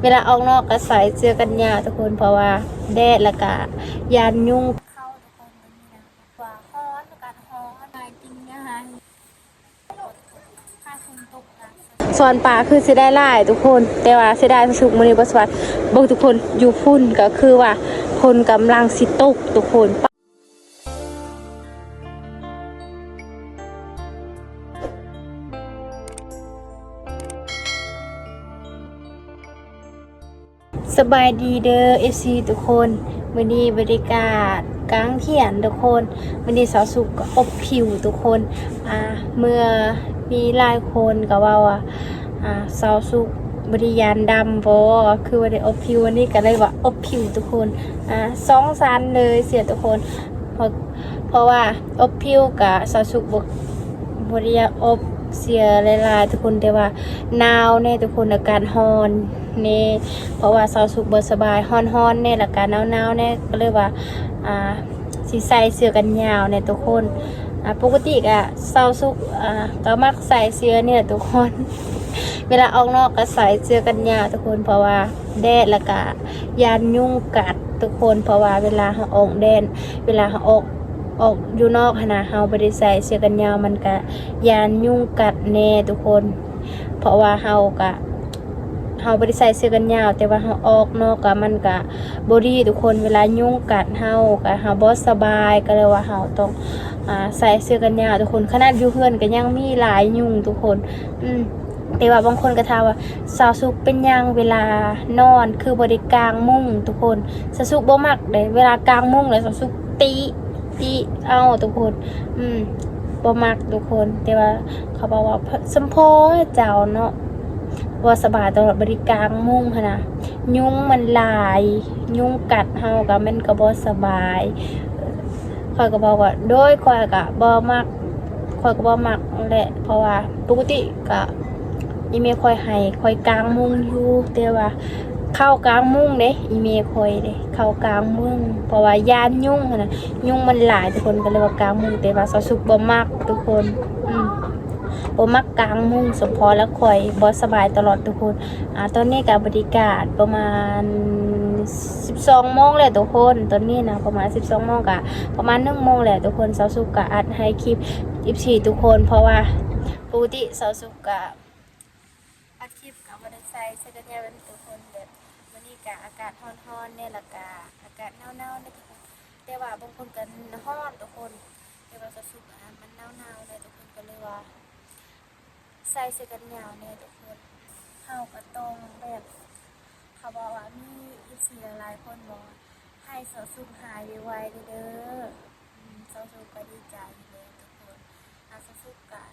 ເວລາອອກນອກກໍໃສ່ເສື້ອກັນຍາວທຸກຄົນ ເພາະວ່າແດດ ແລ້ວກໍຢ້ານຍຸງເຂົ້າທຸກຄົນ. ມື້ນີ້ນະວ່າຮ້ອນ ອາກາດຮ້ອນ ຫາຍກິນງ່າຍ ຫາຍຝົນຕົກນະ. ສອນປາຄືຊິໄດ້ຫຼາຍທຸກຄົນ ແຕ່ວ່າເສຍດາຍສຸກມື້ນີ້ບໍ່ສະບາຍ. ເບິ່ງທຸກຄົນ ຢູ່ພຸ້ນກໍຄືວ່າຝົນກຳລັງຊິຕົກທຸກຄົນ. ສະບາຍດີເດີ ເອັຟຊີ ທຸກຄົນ. ມື້ນີ້ບັນຍາກາດກາງຂຽນທຸກຄົນ. ມື້ນີ້ສາວສຸກກໍອົບຜິວທຸກຄົນ. ອ່າ ເມື່ອມີຫຼາຍຄົນກໍເວົ້າວ່າ ອ່າ ສາວສຸກບໍ່ໄດ້ຢ້ານດຳບໍ ຄືວ່າໄດ້ອົບຜິວ. ອັນນີ້ກໍເລີຍວ່າອົບຜິວທຸກຄົນ ອ່າ ສອງຊັ້ນເລີຍເສຍທຸກຄົນ. ເພາະ ເພາະວ່າອົບຜິວກະສາວສຸກບໍ່ ບໍ່ໄດ້ຢາກອົບເສຍຫຼາຍໆທຸກຄົນ ແຕ່ວ່າໜາວແນ່ທຸກຄົນ ອາກາດຮ້ອນແນ່ ເພາະວ່າສາວສຸກບໍ່ສະບາຍ ຮ້ອນໆແນ່ ແລ້ວກະໜາວໆແນ່ ກໍເລີຍວ່າ ອ່າ ຊິໃສ່ເສື້ອກັນຍາວແນ່ທຸກຄົນ. ອ່າ ປົກກະຕິກະສາວສຸກ ອ່າ ກໍມັກໃສ່ເສື້ອນີ້ແຫຼະທຸກຄົນ ເວລາອອກນອກກໍໃສ່ເສື້ອກັນຍາວທຸກຄົນ ເພາະວ່າ ແດດ ແລ້ວກະຢ້ານຍຸງກັດທຸກຄົນ ເພາະວ່າເວລາເຮົາອອກແດດ ເວລາເຮົາອອກ ອອກຢູ່ນອກຫັ້ນນະ ເຮົາບໍ່ໄດ້ໃສ່ເສື້ອກັນຍາວ ມັນກະຢ້ານຍຸງກັດແນ່ທຸກຄົນ. ເພາະວ່າເຮົາກະ ເຮົາບໍ່ໄດ້ໃສ່ເສື້ອກັນຍາວ ແຕ່ວ່າເຮົາອອກນອກກະ ມັນກະບໍ່ດີທຸກຄົນ ເວລາຍຸງກັດເຮົາກະ ເຮົາບໍ່ສະບາຍ ກໍເລີຍວ່າເຮົາຕ້ອງ ອ່າ ໃສ່ເສື້ອກັນຍາວທຸກຄົນ. ຂະໜາດຢູ່ເຮືອນກໍຍັງມີຫຼາຍຍຸງທຸກຄົນ ອືມ. ແຕ່ວ່າບາງຄົນກໍຖາມວ່າ ສາວສຸກເປັນຫຍັງເວລານອນຄືບໍ່ໄດ້ກາງມຸ້ງທຸກຄົນ. ສາວສຸກບໍ່ມັກເດ້ ເວລາກາງມຸ້ງແລ້ວສາວສຸກຕິ ຕິເອົາທຸກຄົນ ອືມ ບໍ່ມັກທຸກຄົນ. ແຕ່ວ່າເຂົາບອກວ່າ ສົມພໍເຈົ້າເນາະ ບໍ່ສະບາຍຕະຫຼອດ ບໍ່ໄດ້ກາງມຸ້ງຫັ້ນນະ ຍຸງມັນຫຼາຍ ຍຸງກັດເຮົາກໍ ມັນກໍບໍ່ສະບາຍ. ຂ້ອຍກໍບອກວ່າ ໂດຍ ຂ້ອຍກໍບໍ່ມັກ ຂ້ອຍກໍບໍ່ມັກແຫຼະ ເພາະວ່າປົກກະຕິກະອີ່ແມ່ຂ້ອຍໃຫ້ຂ້ອຍກາງມຸ້ງຢູ່ ແຕ່ວ່າເຂົ້າກາງມຸ້ງເດ້ ອີ່ແມ່ຂ້ອຍເດ້ ເຂົ້າກາງມຸ້ງ ເພາະວ່າຢ້ານຍຸງຫັ້ນນະ ຍຸງມັນຫຼາຍທຸກຄົນ ກໍເລີຍວ່າກາງມຸ້ງ. ແຕ່ວ່າສາວສຸກບໍ່ມັກທຸກຄົນ ອືມ ບໍ່ມັກກາງມຸ້ງ ສົມພໍແລ້ວຂ້ອຍບໍ່ສະບາຍຕະຫຼອດທຸກຄົນ. ອ່າ ຕອນນີ້ກໍບັນຍາກາດປະມານສິບສອງໂມງແລ້ວທຸກຄົນ ຕອນນີ້ນະ ປະມານສິບສອງໂມງ ກະປະມານໜຶ່ງໂມງແລ້ວທຸກຄົນ. ສາວສຸກກະອັດໃຫ້ຄລິບ ເອັຟຊີ ທຸກຄົນ ເພາະວ່າປົກກະຕິສາວສຸກກະອັດຄລິບກະບໍ່ໄດ້ໃສ່ເສື້ອກັນຍາວທຸກຄົນ ແບບມື້ນີ້ກະອາກາດຮ້ອນໆແນ່ ແລ້ວກະອາກາດໜາວໆແນ່ທຸກຄົນ. ແຕ່ວ່າບາງຄົນກໍຮ້ອນທຸກຄົນ ແຕ່ວ່າສາວສຸກ ອ່າ ມັນໜາວໆແນ່ທຸກຄົນ ກໍເລີຍວ່າ ໃສ່ເສື້ອກັນຍາວແນ່ທຸກຄົນ. ເຮົາກໍຕ້ອງແບບ ເຂົາບອກວ່າມີເອັຟຊີຫຼາຍໆຄົນບອກວ່າໃຫ້ສາວສຸກຫາຍໄວໆເດີ ອືມ ສາວສຸກກໍດີໃຈຢູ່ແລ້ວທຸກຄົນ. ອ່າ ສາວສຸກກໍ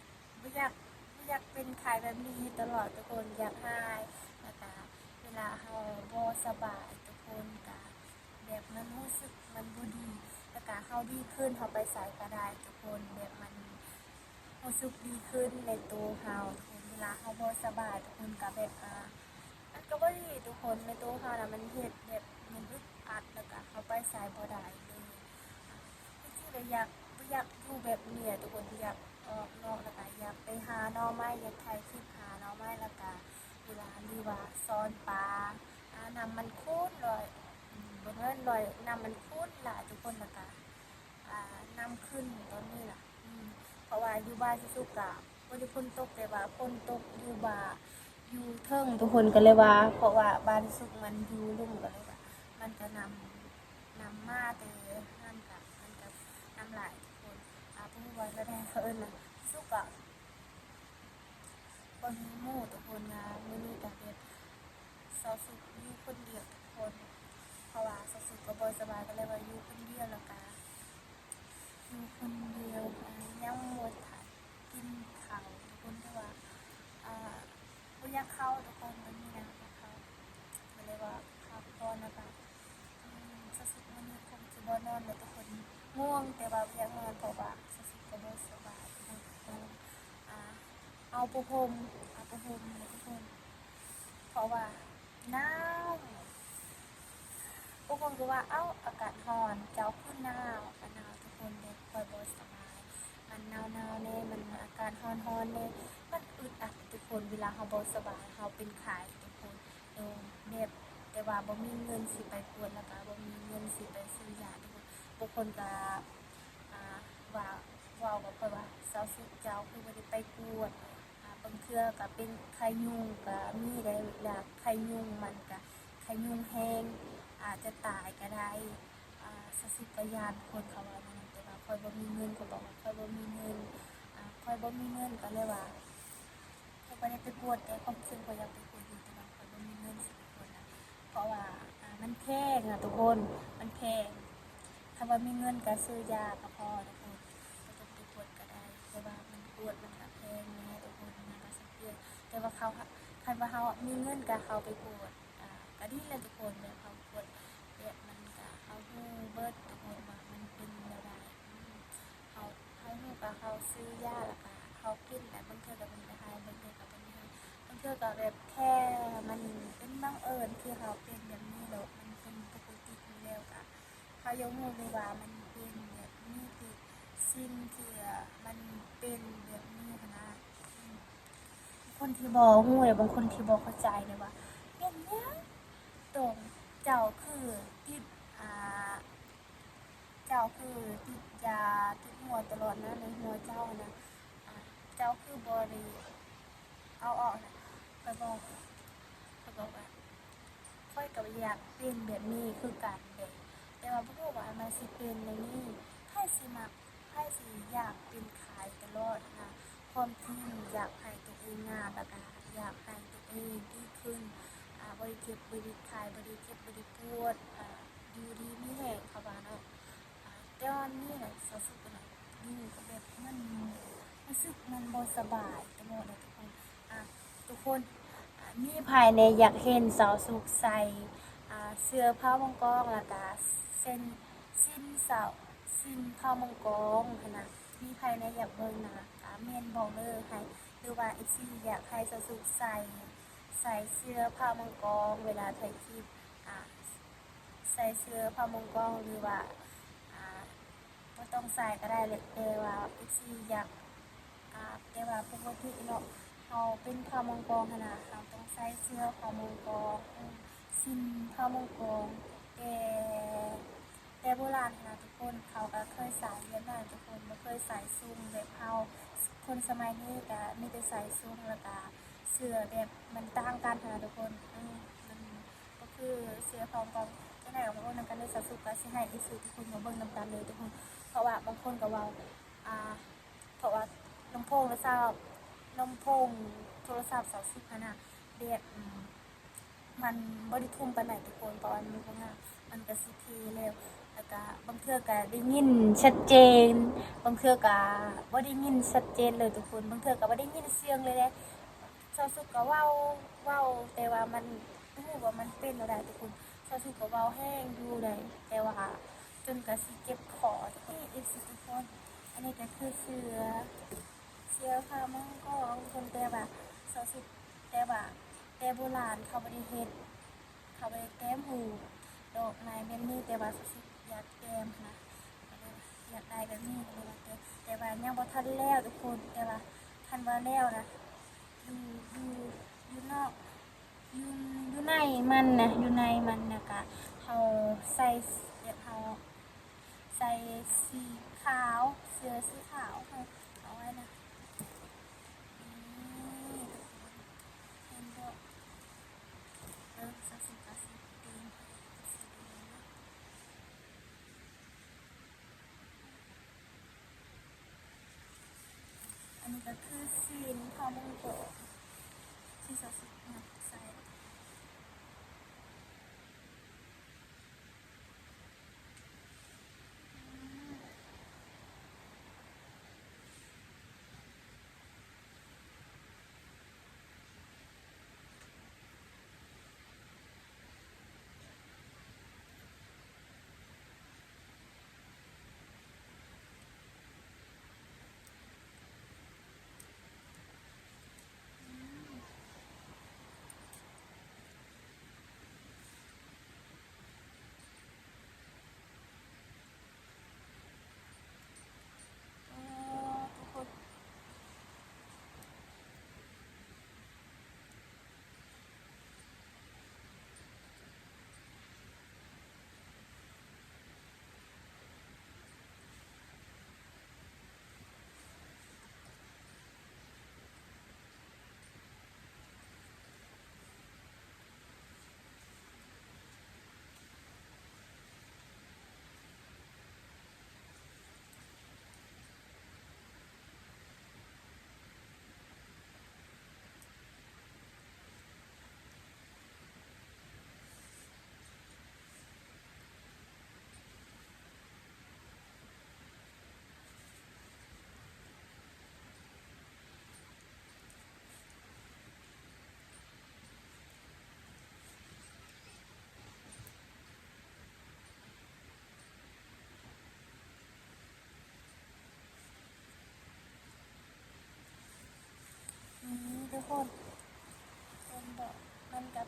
ບໍ່ຢາກ ບໍ່ຢາກເປັນໄຂ້ແບບນີ້ຢູ່ຕະຫຼອດທຸກຄົນ ຢາກຫາຍ. ແລ້ວກໍເວລາເຮົາບໍ່ສະບາຍທຸກຄົນ ກໍແບບມັນຮູ້ສຶກມັນບໍ່ດີ ແລ້ວກໍເຮົາດີຂຶ້ນ ເຮົາໄປໃສກໍໄດ້ທຸກຄົນ ແບບມັນ ຮູ້ສຶກດີຂຶ້ນໃນໂຕເຮົາທຸກຄົນ. ເວລາເຮົາບໍ່ສະບາຍທຸກຄົນ ກໍແບບ ອ່າ ມັນກໍບໍ່ດີທຸກຄົນ ໃນໂຕເຮົານະ ມັນເຮັດແບບມັນອຶດອັດ ແລ້ວກໍເຮົາໄປໃສບໍ່ໄດ້ເລີຍ. ອ່າ ຄືຊິບໍ່ຢາກ ບໍ່ຢາກຢູ່ແບບນີ້ທຸກຄົນ ຢາກອອກນອກ ແລ້ວກໍຢາກໄປຫາໜໍ່ໄມ້ ຢາກຖ່າຍຄລິບຫາໜໍ່ໄມ້ ແລ້ວກໍເວລາ ຫຼືວ່າຊ້ອນປາ ອ່າ ນ້ຳມັນຂຸ່ນຫຼາຍ ອືມ ບໍ່ແມ່ນຫຼາຍ ນ້ຳມັນຂຸ່ນຫຼາຍທຸກຄົນ ແລ້ວກໍ ອ່າ ນ້ຳຂຶ້ນຕອນນີ້ລະ ອືມ ເພາະວ່າຢູ່ບ້ານສາວສຸກກະບໍ່ໄດ້ຝົນຕົກ ແຕ່ວ່າຝົນຕົກຢູ່ບ້ານ ຢູ່ເທິງທຸກຄົນ ກໍເລີຍວ່າ ເພາະວ່າບ້ານສາວສຸກມັນຢູ່ລຸ່ມ ກໍເລີຍວ່າມັນກະນ້ຳ ນ້ຳມາແຕ່ຫັ້ນກະ ມັນກະນ້ຳຫຼາຍທຸກຄົນ. ອ່າ ບໍ່ຮູ້ວ່າແນວໃດເຂົາເອີ້ນນະ ສາວສຸກກະ ບໍ່ມີໝູ່ທຸກຄົນນະ ມື້ນີ້ກະແບບສາວສຸກຢູ່ຄົນດຽວທຸກຄົນ ເພາະວ່າສາວສຸກກໍບໍ່ສະບາຍ ກໍເລີຍວ່າຢູ່ຄົນດຽວ ແລ້ວກະຢູ່ຄົນດຽວ ຍັງບໍ່ທັນກິນເຂົ້າທຸກຄົນ ແຕ່ວ່າ ອ່າ ບໍ່ຢາກເຂົ້າທຸກຄົນ ມື້ນີ້ນະ ບໍ່ຢາກເຂົ້າ ກໍເລີຍວ່າພັກຜ່ອນ ແລ້ວກະ ອືມ ສາວສຸກມື້ນີ້ຄົງຊິບໍ່ນອນແລ້ວທຸກຄົນ ງ່ວງ ແຕ່ວ່າບໍ່ຢາກນອນ ເພາະວ່າສາວສຸກກໍບໍ່ສະບາຍທຸກຄົນ ອ່າ ເອົາຜ້າຫົ່ມ ເອົາຜ້າຫົ່ມໃຫ້ທຸກຄົນ ເພາະວ່າໜາວ ບາງຄົນກໍວ່າ ເອົ້າ ອາກາດຮ້ອນ ເຈົ້າຄືໜາວ ອາກາດໜາວທຸກຄົນ ແຕ່ຂ້ອຍບໍ່ສະບາຍ ມັນໜາວໆແນ່ ມັນອາກາດຮ້ອນໆແນ່ ມັນອຶດອັດທຸກຄົນ ເວລາເຮົາບໍ່ສະບາຍ ເຮົາເປັນໄຂ້ທຸກຄົນ ໂດຍ ແບບ ແຕ່ວ່າບໍ່ມີເງິນຊິໄປກວດ ແລ້ວກໍບໍ່ມີເງິນຊິໄປຊື້ຢາທຸກຄົນ. ບາງຄົນກໍ ອ່າ ວ່າ ເວົ້າກັບຂ້ອຍວ່າ ຊາວສຸກ ເຈົ້າຄືບໍ່ໄດ້ໄປກວດ? ອ່າ ບາງເທື່ອກໍເປັນໄຂ້ຍຸງກໍມີໄດ໋ ລະໄຂ້ຍຸງມັນກໍ ໄຂ້ຍຸງແຮງ ອາດຈະຕາຍກໍໄດ້. ອ່າ ຊາວສຸກກໍຢ້ານຄົນເຂົາເວົ້າແນວນັ້ນ ແຕ່ວ່າຂ້ອຍບໍ່ມີເງິນ ຂ້ອຍບອກວ່າຂ້ອຍບໍ່ມີເງິນ ອ່າ ຂ້ອຍບໍ່ມີເງິນ ກໍເລີຍວ່າ ຂ້ອຍບໍ່ໄດ້ໄປກວດ ແຕ່ຄວາມຈິງຂ້ອຍຢາກໄປກວດຢູ່ ແຕ່ວ່າຂ້ອຍບໍ່ມີເງິນຊິໄປກວດນະ ເພາະວ່າ ອ່າ ມັນແພງນະທຸກຄົນ ມັນແພງ. ຖ້າວ່າມີເງິນກໍຊື້ຢາກໍພໍທຸກຄົນ ບໍ່ຕ້ອງໄປກວດກໍໄດ້ ແຕ່ວ່າມັນກວດມັນກໍແພງແດ່ທຸກຄົນ ມັນກໍສະເພາະ. ແຕ່ວ່າເຂົາ ຄັນວ່າເຮົາມີເງິນກໍເຮົາໄປກວດ ອ່າ ກໍດີແຫຼະທຸກຄົນ ແບບເຮົາກວດ ແບບມັນກະ ເຮົາຮູ້ເບິດທຸກຄົນວ່າມັນເປັນແນວໃດ. ອືມ ເຮົາ ເຮົາຮູ້ກະ ເຮົາຊື້ຢາ ແລ້ວກະເຮົາກິນ ແລ້ວບາງເທື່ອກະເປັນໄຂ້ ບາງເທື່ອກະເປັນໄຂ້ ບາງເທື່ອກະແບບແຄ່ມັນເປັນບັງເອີນທີ່ເຮົາເປັນແບບນີ້ ແລ້ວມັນເປັນປົກກະຕິຢູ່ແລ້ວ ກະເຮົາຍັງຮູ້ເລີຍວ່າມັນເປັນແບບນີ້ ທີ່ສິ່ງທີ່ມັນເປັນແບບນີ້ຫັ້ນນະ. ອືມ ຄົນທີ່ບໍ່ຮູ້ ແລະ ບາງຄົນທີ່ບໍ່ເຂົ້າໃຈເລີຍວ່າ ເປັນຫຍັງ ຕົງ ເຈົ້າຄືຕິດ ອ່າ ເຈົ້າຄືຕິດຢາຕິດຫົວຕະຫຼອດນະ ໃນຫົວເຈົ້ານະ ອ່າ ເຈົ້າຄືບໍ່ໄດ້ເອົາອອກນະ? ຂ້ອຍບອກ ຂ້ອຍບອກວ່າ ຂ້ອຍກໍຢາກເປັນແບບນີ້ຄືກັນເດ້ ແຕ່ວ່າບໍ່ຮູ້ວ່າມັນຊິເປັນແນວນີ້. ໃຜຊິມັກ ໃຜຊິຢາກເປັນໄຂ້ຕະຫຼອດຫັ້ນນະ? ຄວາມຈິງຢາກໃຫ້ຕົວເອງງາມ ແລ້ວກະຢາກໃຫ້ຕົວເອງດີຂຶ້ນ ອາ ບໍ່ໄດ້ເຈັບ ບໍ່ໄດ້ໄຂ້ ບໍ່ໄດ້ເຈັບ ບໍ່ໄດ້ປວດ ອາ ຢູ່ດີມີແຮງ ເຂົາວ່າເນາະ. ອາ ແຕ່ວ່ານີ້ນະ ຊາວສຸກນະ ຢູ່ກໍແບບມັນ ຮູ້ສຶກມັນບໍ່ສະບາຍຕະຫຼອດເລີຍທຸກຄົນ. ອາ ທຸກຄົນ ອາ ມີໃຜແດ່ຢາກເຫັນຊາວສຸກໃສ່ ອາ ເສື້ອຜ້າມັງກອງ ແລ້ວກະເສັ້ນ ສິ້ນເສົາ ສິ້ນຜ້າມັງກອງຫັ້ນນະ? ມີໃຜແດ່ຢາກເບິ່ງນະ? ກະເມັ້ນບອກເດີ ໃຫ້ ຫຼືວ່າເອັຟຊີຢາກໃຫ້ຊາວສຸກໃສ່ ໃສ່ເສື້ອຜ້າມັງກອງເວລາຖ່າຍຄລິບ ອາ ໃສ່ເສື້ອຜ້າມັງກອງ ຫຼືວ່າ ອາ ບໍ່ຕ້ອງໃສ່ກໍໄດ້ແຫຼະ ແຕ່ວ່າເອັຟຊີຢາກ ອາ ແຕ່ວ່າປົກກະຕິເນາະ ເຮົາເປັນຜ້າມັງກອງຫັ້ນນະ ເຮົາຕ້ອງໃສ່ເສື້ອຜ້າມັງກອງ ອື ສິ້ນຜ້າມັງກອງ ແຕ່ ແຕ່ໂບລານຫັ້ນນະທຸກຄົນ ເຂົາກໍເຄີຍໃສ່ແບບນັ້ນທຸກຄົນ ບໍ່ເຄີຍໃສ່ຊຸ່ງແບບເຮົາ ຄົນສະໄໝນີ້ກໍມີແຕ່ໃສ່ຊຸ່ງ ແລ້ວກໍເສື້ອແບບມັນຕ່າງກັນຫັ້ນນະທຸກຄົນ ອື ມັນ ກໍຄືເສື້ອຜ້າມັງກອງ ຈັ່ງໃດກໍບໍ່ຮູ້ນຳກັນເດີ ຊາວສຸກກໍຊິໃຫ້ເອັຟຊີທຸກຄົນມາເບິ່ງນຳກັນເລີຍທຸກຄົນ ເພາະວ່າບາງຄົນກໍເວົ້າ ອາ ເພາະວ່າລຳໂພງໂທລະສັບ ລຳໂພງໂທລະສັບຊາວສຸກຫັ້ນນະ ແບບ ອື ມັນບໍ່ໄດ້ທຸ່ມປານໃດທຸກຄົນ ເພາະວ່າມັນບໍ່ງາມ ມັນກໍຊິເພແລ້ວ ແລ້ວກໍບາງເທື່ອກໍໄດ້ຍິນຊັດເຈນ ບາງເທື່ອກໍບໍ່ໄດ້ຍິນຊັດເຈນເລີຍທຸກຄົນ ບາງເທື່ອກໍບໍ່ໄດ້ຍິນສຽງເລີຍເດ້. ຊາວສຸກກໍເວົ້າ ເວົ້າ ແຕ່ວ່າມັນ ຮູ້ວ່າມັນເປັນແນວໃດທຸກຄົນ ຊາວສຸກກໍເວົ້າແຮງຢູ່ໃດ ແຕ່ວ່າຈົນກະຊິເຈັບຄໍ. ນີ້ ເອັຟຊີ ທຸກຄົນ ອັນນີ້ກໍຄືເສື້ອ ເສື້ອຜ້າມັງກອງເພິ່ນ ແຕ່ວ່າຊາວສຸກ ແຕ່ວ່າແຕ່ໂບລານເຂົາບໍ່ໄດ້ເຮັດ ເຂົາບໍ່ໄດ້ແຕ້ມຮູບດອກໄມ້ແບບນີ້ ແຕ່ວ່າຊາວສຸກຢາກແຕ້ມຫັ້ນນະ ກໍເລີຍວ່າຢາກໄດ້ແບບນີ້ ກໍເລີຍວ່າແຕ້ມ ແຕ່ວ່າຍັງບໍ່ທັນແລ້ວທຸກຄົນ ແຕ່ວ່າຄັນວ່າແລ້ວນະ ຢູ່ ຢູ່ ຢູ່ນອກ ຢູ່ ຢູ່ໃນມັນນະ ຢູ່ໃນມັນນະກະ ເຮົາໃສ່ ແບບເຮົາໃສ່ສີຂາວ ເສື້ອສີຂາວ ເຮົາເອົາໄວ້ນະ ນີ້ ເຫັນບໍ່? ເບິ່ງ ຊາວສຸກກະຊິເປັນ ອັນນີ້ກໍຄືສິ້ນຜ້າມັງກອງທີ່ຊາວສຸກມັກໃສ່. ອືມ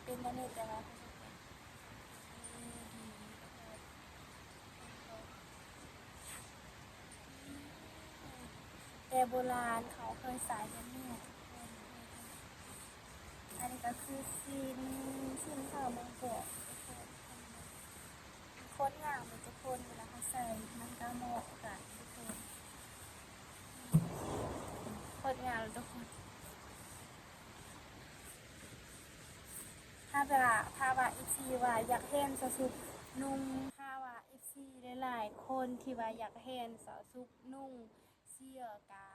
ປັນແນວນີ້ ແຕ່ວ່າເຂົາເຈົ້າກໍດີໆ ແຕ່ໂບລານເຂົາເຄີຍໃສ່ແບບນີ້. ອັນນີ້ກໍຄືຊີ້ນ ຊີ້ນເຂົ້າມັນກອກ ໂຄດງາມເລີຍທຸກຄົນ ເວລາເຮົາໃສ່ມັນກໍເໝາະກັນທຸກຄົນ ໂຄດງາມເລີຍທຸກຄົນ. ຖ້າວ່າ ຖ້າວ່າເອັຟຊີວ່າຢາກເຫັນສາວສຸກນຸ່ງ ຖ້າວ່າເອັຟຊີຫຼາຍໆຄົນທີ່ວ່າຢາກເຫັນສາວສຸກນຸ່ງເສື້ອ ກະ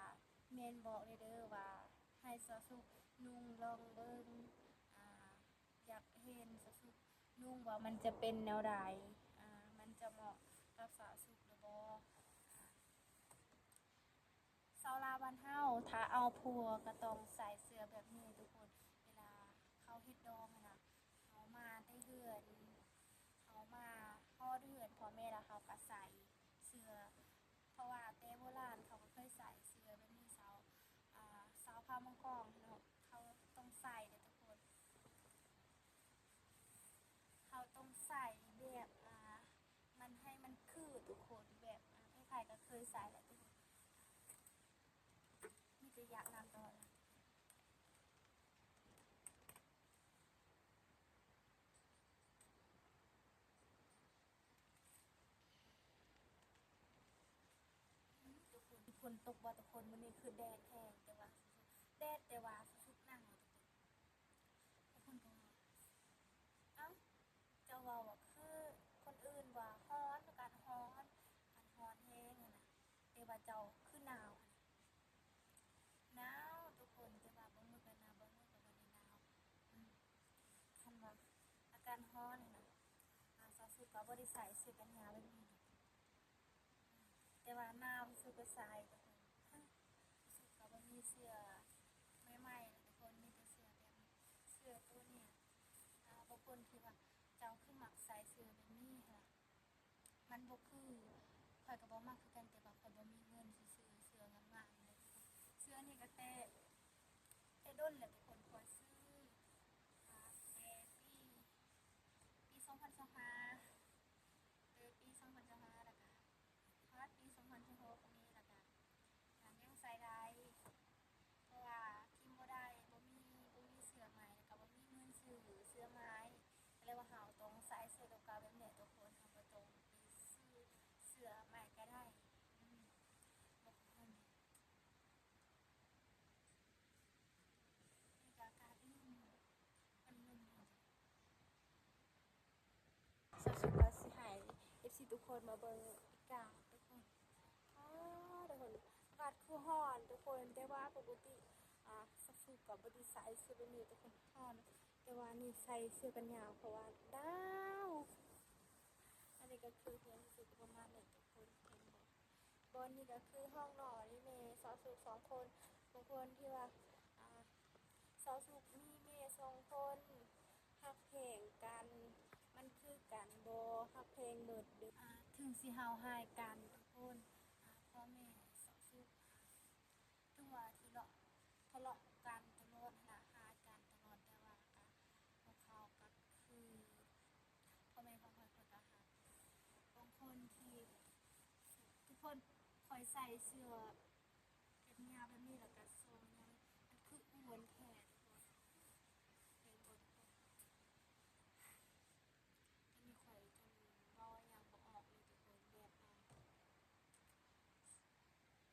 ແມ່ນບອກແດ່ເດີວ່າໃຫ້ສາວສຸກນຸ່ງລອງເບິ່ງ ອາ ຢາກເຫັນສາວສຸກນຸ່ງວ່າມັນຈະເປັນແນວໃດ ອາ ມັນຈະເໝາະກັບສາວສຸກຫຼືບໍ່. ຊາວລາວບ້ານເຮົາ ຖ້າເອົາຜົວກໍຕ້ອງໃສ່ເສື້ອແບບນີ້ທຸກຄົນ ເວລາເຂົາເຮັດດອງຫັ້ນນະ ເຮົາມາແຕ່ເຮືອນ ເຮົາມາຮອດເຮືອນພໍ່ແມ່ແລ້ວ ເຮົາກໍໃສ່ເສື້ອ ເພາະວ່າແຕ່ໂບລານເຂົາກໍເຄີຍໃສ່ເສື້ອແບບນີ້ ຊາວ ອາ ຊາວເຜົ່າມັງກອງເນາະ ເຂົາຕ້ອງໃສ່ເດ້ທຸກຄົນ ເຮົາຕ້ອງໃສ່ແບບ ອາ ມັນໃຫ້ມັນຄືທຸກຄົນ ແບບ ອາ ໃຜໆກໍເຄີຍໃສ່ແຫຼະທຸກຄົນ ມີແຕ່ຢາກນຳຕະຫຼອດ. ອືມ ທຸກຄົນ ຝົນຕົກບໍ່ທຸກຄົນ? ມື້ນີ້ຄືແດດແຮງ ແຕ່ວ່າ ແດດ ແຕ່ວ່າສຸກໆໜາວທຸກຄົນ. ແຕ່ເພິ່ນກໍວ່າ ເອົ້າ ເຈົ້າເວົ້າວ່າຄືຄົນອື່ນວ່າຮ້ອນ ອາກາດຮ້ອນ ອາກາດຮ້ອນແຮງຫັ້ນນະ ແຕ່ວ່າເຈົ້າຄືໜາວຫັ້ນນະ. ໜາວທຸກຄົນ ແຕ່ວ່າບາງມື້ກໍໜາວ ບາງມື້ກໍບໍ່ໄດ້ໜາວ. ອືມ ຄັນວ່າອາກາດຮ້ອນຫັ້ນນະ ອາ ສາວສຸກກໍບໍ່ໄດ້ໃສ່ເສື້ອແຂນຍາວແບບນີ້ ແຕ່ວ່າໜາວສຸກກໍໃສ່ທຸກຄົນ ສຸກກໍບໍ່ມີເສື້ອໃໝ່ໆ ແລ້ວທຸກຄົນ ມີແຕ່ເສື້ອແບບນີ້ ເສື້ອໂຕນີ້. ອາ ບາງຄົນທີ່ວ່າ ເຈົ້າຄືມັກໃສ່ເສື້ອແບບນີ້ຫັ້ນນະ ມັນບໍ່ຄື ຂ້ອຍກໍບໍ່ມັກຄືກັນ ແຕ່ວ່າຂ້ອຍບໍ່ມີເງິນຊິຊື້ເສື້ອງາມໆເລີຍ. ເສື້ອນີ້ກໍແຕ່ ແຕ່ດົນແລ້ວທຸກຄົນ ຂ້ອຍຊື້ ອາ ແຕ່ປີ ປີສອງພັນຊາວຫ້າ ແຕ່ປີສອງພັນຊາວຫ້າ ແລ້ວກະຮອດປີສອງພັນຊາວຫົກນີ້ ແລ້ວກະ ກະຍັງໃສ່ໄດ້ ເພາະວ່າຖິ້ມບໍ່ໄດ້ ບໍ່ມີ ບໍ່ມີເສື້ອໃໝ່ ແລ້ວກະບໍ່ມີເງິນຊື້ເສື້ອໃໝ່ ກໍເລີຍວ່າເຮົາຕ້ອງໃສ່ເສື້ອເກົ່າໆແບບນີ້ທຸກຄົນ ເຮົາບໍ່ຕ້ອງໄປຊື້ເສື້ອໃໝ່ກໍໄດ້. ອືມ ບໍ່ຄືຄົນນີ້ ນີ້ກໍອາກາດລຶ້ງ ມັນລຶ້ງຢູ່. ສາວສຸກກໍຊິໃຫ້ເອັຟຊີທຸກຄົນມາເບິ່ງອາກາດທຸກຄົນ ອ້າ ທຸກຄົນ ອາກາດຄືຮ້ອນທຸກຄົນ ແຕ່ວ່າປົກກະຕິ ອາ ສາວສຸກກໍບໍ່ໄດ້ໃສ່ເສື້ອແບບນີ້ທຸກຄົນ ຮ້ອນ ແຕ່ວ່ານີ້ໃສ່ເສື້ອແຂນຍາວ ເພາະວ່າໜາວ. ອັນນີ້ກໍຄືເຮືອນສາວສຸກປະມານນີ້ທຸກຄົນ ເຫັນບໍ່? ບ່ອນນີ້ກໍຄືຫ້ອງນອນ ມີແມ່ສາວສຸກສອງຄົນ ບາງຄົນທີ່ວ່າ ອາ ສາວສຸກມີແມ່ສອງຄົນ ຮັກແພງກັນ ມັນຄືກັນບໍ່? ຮັກແພງໝົດເດີ້ ອາ ເຖິງຊິເຮົາຮ້າຍກັນທຸກຄົນ ອາ ພໍ່ແມ່ສາວສຸກ ເຖິງວ່າທະເລາະ ທະເລາະກັນຕະຫຼອດຫັ້ນນະ ຮ້າຍກັນຕະຫຼອດ ແຕ່ວ່າກໍ ພວກເຂົາກໍຄືພໍ່ແມ່ຂອງຂ້ອຍ ຂ້ອຍກໍຮັກ. ບາງຄົນທີ່ ທຸກຄົນ ຂ້ອຍໃສ່ເສື້ອແຂນຍາວແບບນີ້ ແລ້ວກໍໂຊຍາວ ມັນຄືອ້ວນແທ້ທຸກຄົນ ເຫັນບໍ່ທຸກຄົນ? ຕອນນີ້ຂ້ອຍຈົນເວົ້າຫຍັງບໍ່ອອກເລີຍທຸກຄົນ ແບບວ່າ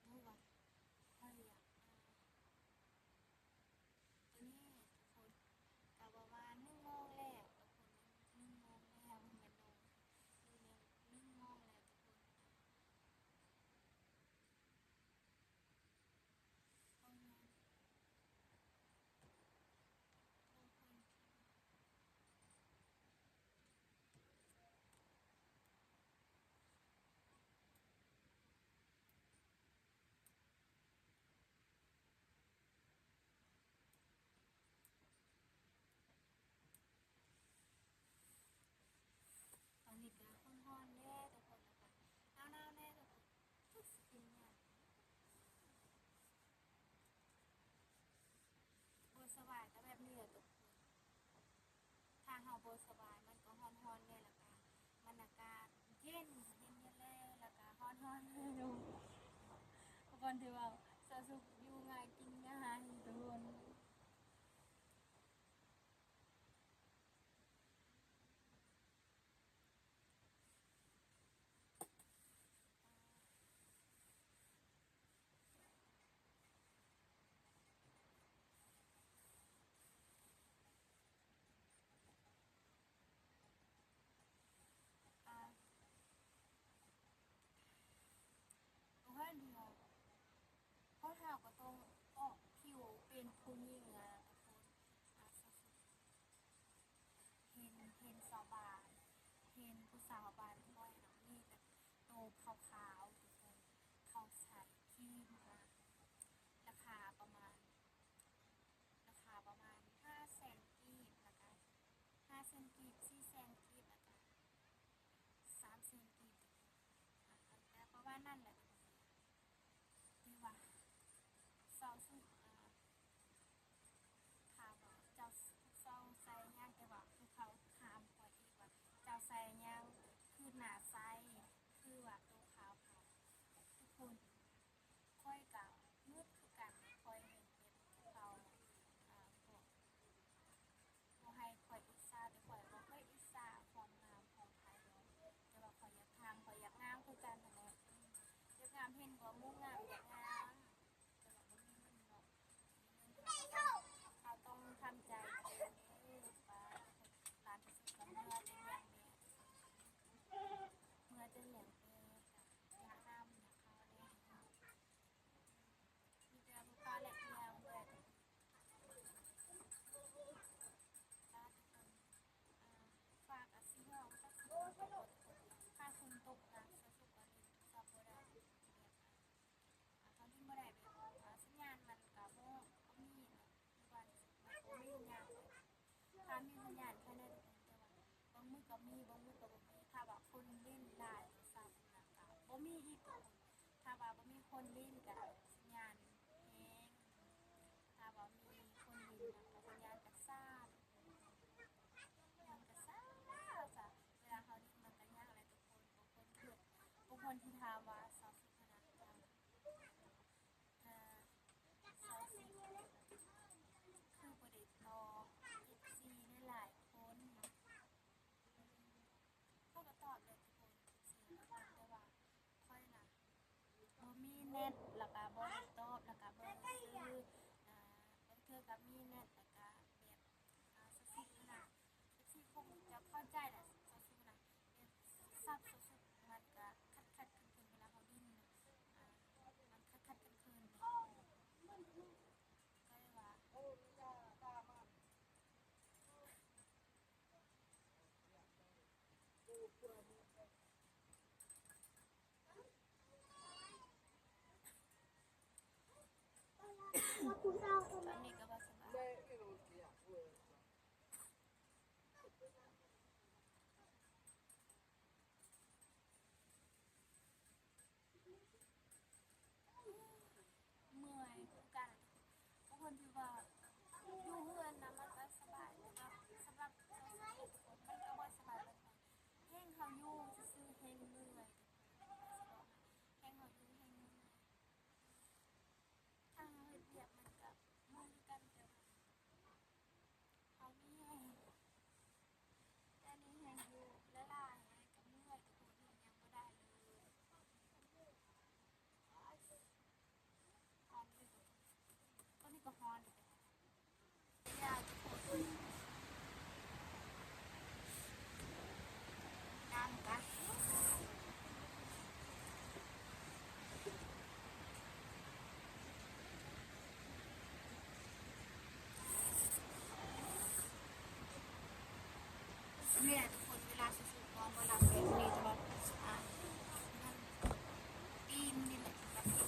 ຮູ້ວ່າ ຂ້ອຍຢາກ ອາ ຕອນນີ້ທຸກຄົນ ກໍປະມານໜຶ່ງໂມງແລ້ວທຸກຄົນ ໜຶ່ງໂມງແລ້ວ ບໍ່ແມ່ນໜຶ່ງໂມງ ໜຶ່ງໂມງແລ້ວທຸກຄົນ. ທຸກຄົນ ທີ່ວ່າສາວສຸກຢູ່ງ່າຍກິນງ່າຍທຸກຄົນ. ໂອເຄ ດຽວ ເພາະເຮົາກໍຕ້ອງອອກຜິວເປັນຜູ້ຍິງ ອາ ທຸກຄົນ ອາ ເຫັນ ເຫັນຊາວບ້ານ ເຫັນຜູ້ສາວບ້ານຂ້ອຍນະ ມີແຕ່ໂຕຂາວໆ ທຸກຄົນ ເຂົາໃຊ້ຄຣີມ ອາ ລາຄາປະມານ ລາຄາປະມານຫ້າແສນກີບ ລະກະຫ້າແສນກີບ ສີ່ແສນກີບ ລະກະສາມແສນກີບ ອາ ແຕ່ປະມານນັ້ນແຫຼະ ແຕ່ວ່າເຈົ້າ ອາ ຖາມວ່າເຈົ້າ ເຈົ້າໃສ່ຫຍັງ ແຕ່ວ່າຜູ້ເຂົາຖາມຂ້ອຍອີກວ່າ ເຈົ້າໃສ່ຫຍັງ ຄືໜ້າໃສ ຄືວ່າໂຕຂາວໆ ທຸກຄົນ. ຂ້ອຍກະງຶດຄືກັນ ຂ້ອຍເຫັນເປັນຜູ້ເຂົາ ອາ ພວກ ບໍ່ໃຫ້ຂ້ອຍອິດສາ ແຕ່ຂ້ອຍບໍ່ເຄີຍອິດສາຄວາມງາມຂອງໃຜດອກ ແຕ່ວ່າຂ້ອຍຢາກງາມ ຂ້ອຍຢາກງາມຄືກັນຫັ້ນແຫຼະ ຢາກງາມ ເຫັນບໍ່ໝູ່ງາມຢາກງາມ ແຕ່ວ່າບໍ່ມີເງິນເນາະ ບໍ່ມີເງິນ ເຮົາຕ້ອງ ເຮົາຕ້ອງທຳໃຈເດີ ປ້າ ຫຼານທີ່ສຸດກໍເມື່ອແຕ່ລ້ຽງແມ່ ເມື່ອແຕ່ລ້ຽງແມ່ ກະຢາກງາມຢາກຂາວແດ່ ມີແຕ່ລູກຄ້າແລະເຮືອເບີດ ຖ້າທຸກຄົນ ອ່າ ຝາກອາຊີບເຮົາ ຖ້າຝົນຕົກ ຖ້າຝົນຕົກນະ ສາວສຸກກໍຫຼິ້ນໂທລະສັບບໍ່ໄດ້ ແບບ ອ່າ ເຮົາຫຼິ້ນບໍ່ໄດ້ ແບບ ອ່າ ສັນຍານມັນກໍບໍ່ ບໍ່ມີເນາະ ຢູ່ບ້ານກໍບໍ່ມີສັນຍານ ຖ້າມີສັນຍານແຄ່ນັ້ນ ແຕ່ວ່າບາງມື້ກໍມີ ບາງມື້ກໍບໍ່ມີ ຖ້າວ່າຄົນຫຼິ້ນຫຼາຍໂທລະສັບນະກະບໍ່ມີອີກ ຖ້າວ່າບໍ່ມີຄົນຫຼິ້ນກະສັນຍານແຮງ ຖ້າວ່າມີຄົນຫຼິ້ນນະກະສັນຍານກະຊ້າ ມັນກະຊ້າ ຊ້າ ເວລາເຮົາຫຼິ້ນມັນກະຍາກແຫຼະທຸກຄົນ ບາງຄົນ ບາງຄົນທີ່ຖາມວ່າສາວສຸກຫັ້ນນະ ເອີ ເຈົ້າຊິຄືບໍ່ໄດ້ຕອບເອັບຊີຫຼາຍໆຄົນ ຂ້ອຍກໍຕອບແຫຼະທຸກຄົນ ເອັບຊີ ແຕ່ວ່າຂ້ອຍນະບໍ່ມີເນັດ ແລ້ວກໍບໍ່ໄດ້ຕອບ ແລ້ວກໍເບິ່ງຊື່ ອ່າ ບາງເທື່ອກໍມີເນັດ ແລ້ວກໍແບບ ອ່າ ສາວສຸກນະ ເອັບຊີຄົງຈະເຂົ້າໃຈແຫຼະ ສາວສຸກນະ ແບບສັບສາວສຸກມັນກະຂັດໆເຂີນໆ ເວລາເຮົາຫຼິ້ນ ອ່າ ມັນຂັດໆເຂີນໆ ກໍເລີຍວ່າ ຕອນນີ້ກໍບໍ່ສະບາຍ. ເມື່ອຍຄືກັນ. ບາງຄົນທີ່ວ່າຢູ່ເຮືອນນະ ມັນກໍສະບາຍ ແຕ່ວ່າສຳລັບຊາວສະເອັດຄົນ ມັນກໍບໍ່ສະບາຍປານໃດ. ແຮ່ງເຮົາຢູ່ຊື່ໆ ແຮ່ງເມື່ອຍ. ແຮ່ງເຮົາຢູ່ ແຮ່ງເມື່ອຍ. ຖ້າເຮົາເຮັດວຽກ ມັນກໍເມື່ອຍຄືກັນ ແຕ່ວ່າ ເຮົາມີແຮງ ແຕ່ນີ້ແຮງຢູ່ຫຼາຍໆ ແຮງກໍເມື່ອຍ ແຕ່ຄົນເຮັດຫຍັງບໍ່ໄດ້ເລີຍ. ຕອນນີ້ກໍຮ້ອນອີກແລ້ວ ຢາກຈະໂພສນຳກັນ. ນີ້ແຫຼະທຸກຄົນ ເວລາສຸກໆ ນອນບໍ່ຫຼັບແບບນີ້ຕະຫຼອດ ອ່າ ນັ້ນ ຕີນນີ້ແຫຼະ ແບບນີ້.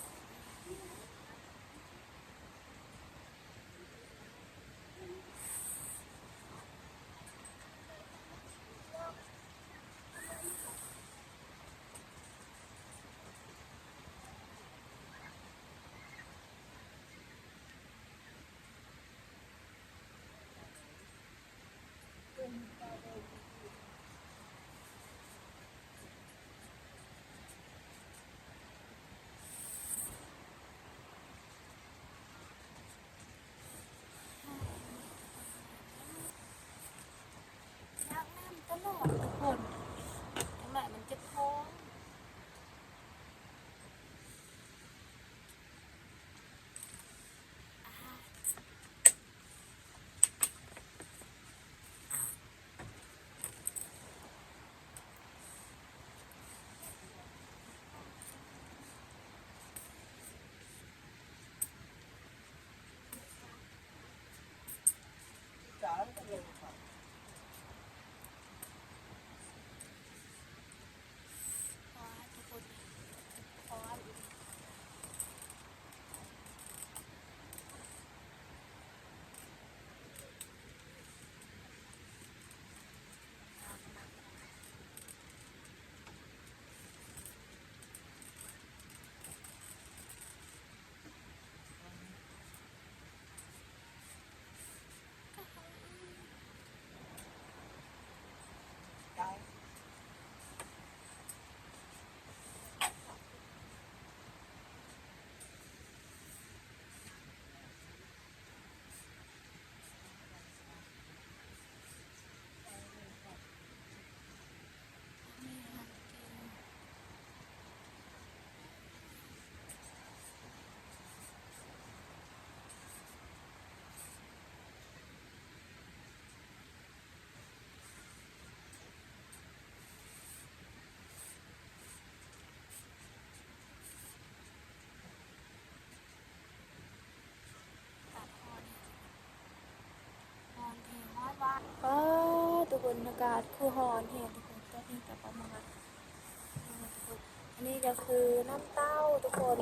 ບັນຍາກາດຄືຮ້ອນແຮງທຸກຄົນ ຕອນນີ້ກໍປະມານ ອັນນີ້ກໍຄືນ້ຳເຕົ້າທຸກຄົນ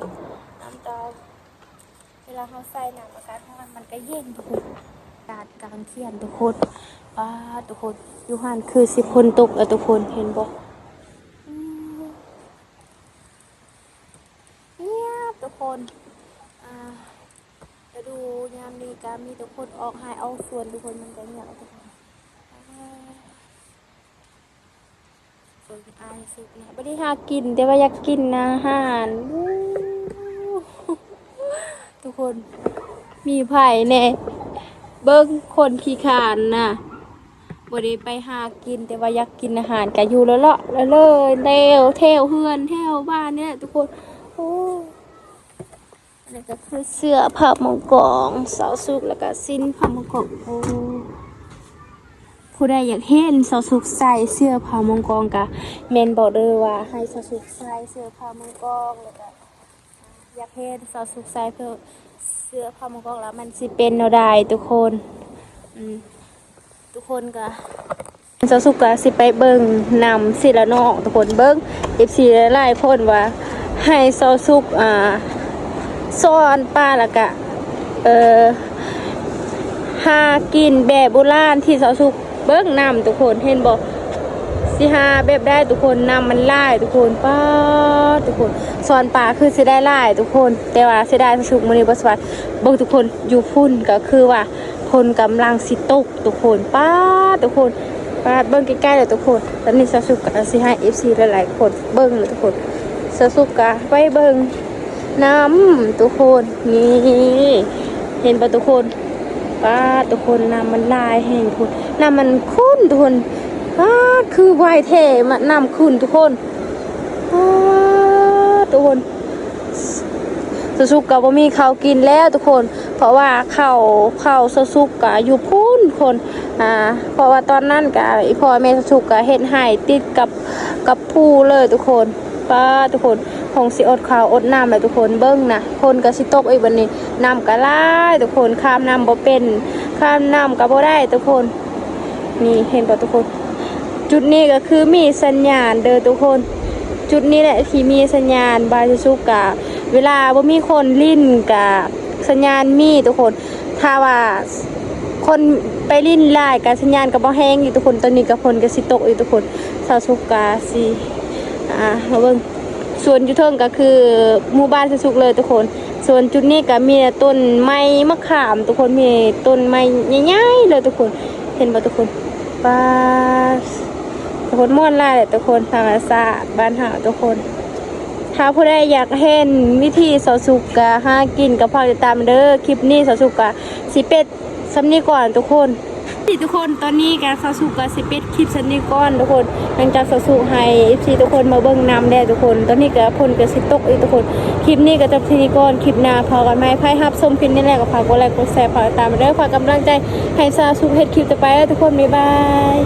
ນ້ຳເຕົ້າ ເວລາເຮົາໃສ່ນ້ຳອາກາດຮ້ອນມັນກໍເຢັນທຸກຄົນ ອາກາດກາງຂຽນທຸກຄົນ ປາດ ທຸກຄົນ ຢູ່ຫັ້ນຄືຊິຝົນຕົກແລ້ວທຸກຄົນ ເຫັນບໍ່? ອືມ ງຽບທຸກຄົນ ອ່າ ລະດູຍາມນີ້ກໍມີແຕ່ຄົນອອກໄຮ່ອອກສວນທຸກຄົນ ມັນກໍງຽບທຸກຄົນ ອ່າ ເບິ່ງອ້າຍສຸກນະ ບໍ່ໄດ້ຫາກິນ ແຕ່ວ່າຢາກກິນອາຫານ ອູ້ ທຸກຄົນ ມີໃຜແດ່ ເບິ່ງຄົນຂີ້ຄ້ານນະ ບໍ່ໄດ້ໄປຫາກິນ ແຕ່ວ່າຢາກກິນອາຫານ ກະຢູ່ເລາະໆ ເລີຍໆ ແຖວ ແຖວເຮືອນ ແຖວບ້ານນີ້ແຫຼະທຸກຄົນ ໂອ້ ອັນນີ້ກໍຄືເສື້ອພະມັງກອງ ຊາວສຸກ ແລ້ວກໍສິ້ນພະມັງກອງ ໂອ້ ຜູ້ໃດຢາກເຫັນຊາວສຸກໃສ່ເສື້ອພະມັງກອງ ກະແມ່ນບອກເດີວ່າໃຫ້ຊາວສຸກໃສ່ເສື້ອພະມັງກອງ ແລ້ວກະ ຢາກເຫັນຊາວສຸກໃສ່ເສື້ອພະມັງກອງ ແລ້ວມັນຊິເປັນແນວໃດທຸກຄົນ ອືມ ທຸກຄົນກະ ຊາວສຸກກະຊິໄປເບິ່ງນຳຊິລະນ້ອງທຸກຄົນ ເບິ່ງ ເອັຟຊີ ຫຼາຍໆຄົນວ່າໃຫ້ຊາວສຸກ ອ່າ ສອນປາ ແລ້ວກະ ເອີ ຫາກິນແບບໂບລານທີ່ຊາວສຸກ ເບິ່ງນ້ຳທຸກຄົນ ເຫັນບໍ່? ຊິຫາແບບໃດທຸກຄົນ ນ້ຳມັນຫຼາຍທຸກຄົນ ປາດ ທຸກຄົນ ສອນປາຄືຊິໄດ້ຫຼາຍທຸກຄົນ ແຕ່ວ່າເສຍດາຍຊາວສຸກມື້ນີ້ບໍ່ສະບາຍ ເບິ່ງທຸກຄົນ ຢູ່ພຸ້ນກໍຄືວ່າຝົນກຳລັງຊິຕົກທຸກຄົນ ປາດ ທຸກຄົນ ປາດ ເບິ່ງໃກ້ໆເລີຍທຸກຄົນ ຕອນນີ້ຊາວສຸກກໍຊິໃຫ້ເອັຟຊີຫຼາຍໆຄົນເບິ່ງເລີຍທຸກຄົນ ຊາວສຸກກໍໄປເບິ່ງ ນ້ຳທຸກຄົນ ນີ້ ເຫັນບໍ່ທຸກຄົນ? ປາດ ທຸກຄົນ ນ້ຳມັນຫຼາຍແຮງພຸ້ນ ນ້ຳມັນຂຸ້ນທຸກຄົນ ປາດ ຄືໄວແທ້ ມາ ນ້ຳຂຸ້ນທຸກຄົນ ປາດ ທຸກຄົນ ຊາວສຸກກໍບໍ່ມີເຂົ້າກິນແລ້ວທຸກຄົນ ເພາະວ່າເຂົ້າ ເຂົ້າຊາວສຸກກໍຢູ່ພຸ້ນທຸກຄົນ ອ່າ ເພາະວ່າຕອນນັ້ນກໍອີ່ພໍ່ແມ່ຊາວສຸກກໍເຮັດໄຮ່ຕິດກັບ ກັບພູເລີຍທຸກຄົນ ປາດ ທຸກຄົນ ຄົງຊິອົດເຂົ້າອົດນ້ຳແຫຼະທຸກຄົນ ເບິ່ງນະ ຝົນກໍຊິຕົກອີກບັດນີ້ ນ້ຳກໍຫຼາຍທຸກຄົນ ຂ້າມນ້ຳບໍ່ເປັນ ຂ້າມນ້ຳກໍບໍ່ໄດ້ທຸກຄົນ ນີ້ ເຫັນບໍ່ທຸກຄົນ? ຈຸດນີ້ກໍຄືມີສັນຍານເດີທຸກຄົນ ຈຸດນີ້ແຫຼະທີ່ມີສັນຍານ ບານຊາວສຸກກະ ເວລາບໍ່ມີຄົນຫຼິ້ນກະສັນຍານມີທຸກຄົນ ຖ້າວ່າຄົນໄປຫຼິ້ນຫຼາຍກະສັນຍານກໍບໍ່ແຮງຢູ່ທຸກຄົນ ຕອນນີ້ກໍຝົນກໍຊິຕົກຢູ່ທຸກຄົນ ຊາວສຸກກະຊິ ອ່າ ມາເບິ່ງ ສວນຢູ່ເທິງກໍຄືໝູ່ບ້ານຊາວສຸກເລີຍທຸກຄົນ ສ່ວນຈຸດນີ້ກໍມີແຕ່ຕົ້ນໄມ້ມະຂາມທຸກຄົນ ມີແຕ່ຕົ້ນໄມ້ໃຫຍ່ໆເລີຍທຸກຄົນ ເຫັນບໍ່ທຸກຄົນ? ປາດ ທຸກຄົນ ມ່ວນຫຼາຍແຫຼະທຸກຄົນ ທຳມະຊາດບ້ານເຮົາທຸກຄົນ ຖ້າຜູ້ໃດຢາກເຫັນວິຖີຊາວສຸກກະຫາກິນກໍຝາກຕິດຕາມເດີ ຄລິບນີ້ຊາວສຸກກະຊິປິດ ສ່ຳນີ້ກ່ອນທຸກຄົນ ນີ້ທຸກຄົນ ຕອນນີ້ກະຊາວສຸກກະຊິປິດຄລິບສ່ຳນີ້ກ່ອນທຸກຄົນ ຫຼັງຈາກຊາວສຸກໃຫ້ເອັຟຊີທຸກຄົນມາເບິ່ງນຳແລ້ວທຸກຄົນ ຕອນນີ້ກະຝົນກະຊິຕົກອີກທຸກຄົນ ຄລິບນີ້ກະຈົບສ່ຳນີ້ກ່ອນ ຄລິບໜ້າພໍ້ກັນໃໝ່ ໃຜຮັບຊົມຄລິບນີ້ແລ້ວກະຝາກກົດໄລກົດແຊ ຝາກຕິດຕາມເດີ ຝາກກຳລັງໃຈໃຫ້ຊາວສຸກເຮັດຄລິບຕໍ່ໄປເດີທຸກຄົນ ບາຍບາຍ.